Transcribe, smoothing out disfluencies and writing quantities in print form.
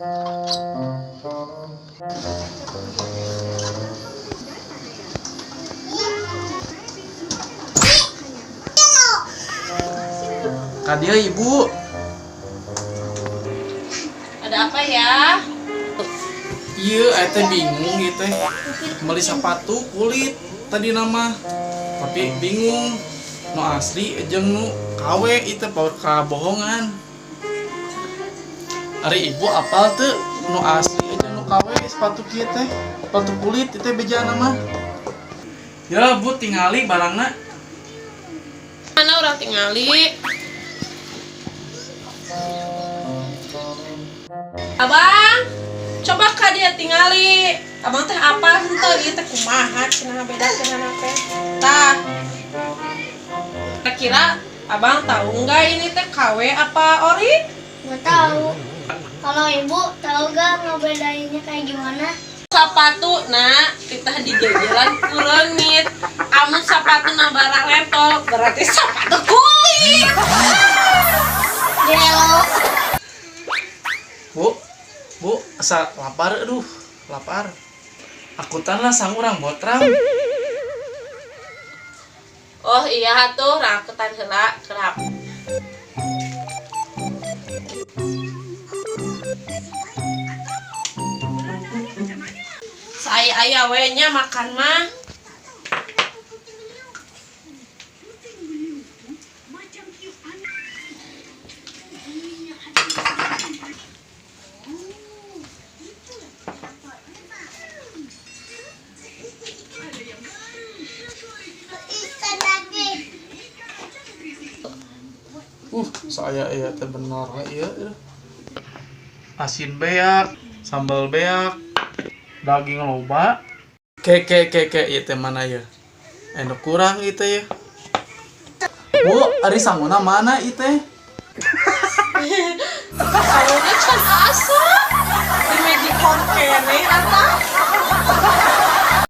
Ka dieu, Ibu. Ada apa ya? Iya, aya teh bingung gitu teh. Beli sepatu kulit tadi nama. Tapi bingung. Nu asli jeung nu KW itu paur kabohongan. Ari Ibu apal teu nu asli jeung nu KW sepatu kieu teh? Sepatu kulit itu bejana mah. Ya, Bu, tingali barangna. Mana urang tingali? Abang, coba ka dia tingali. Abang teh apa henteu ieu teh kumaha cenah beda cenah teh. Tah. Kira-kira abang tahu nggak ini teh KW apa ori? Nggak tahu. Kalau Ibu tahu gak ngebedainnya kayak gimana? Sapatu na kita dijajalan ku reungit. Amun sapatu na barang retol berarti sepatu kulit. Gelo. Bu, Bu, asa lapar, aduh, lapar. Akutan lah sangu urang botrang. Oh iya tuh, rakutan heula kerap. Saya aya we nya makan mah. Ikan lagi. Saya iya teh benar iya. Asin beak, sambal beak, daging loba. Ke ke ke ke ieu teh mana ya? Anu kurang itu ya. Bu, ari sanguna mana ieu teh?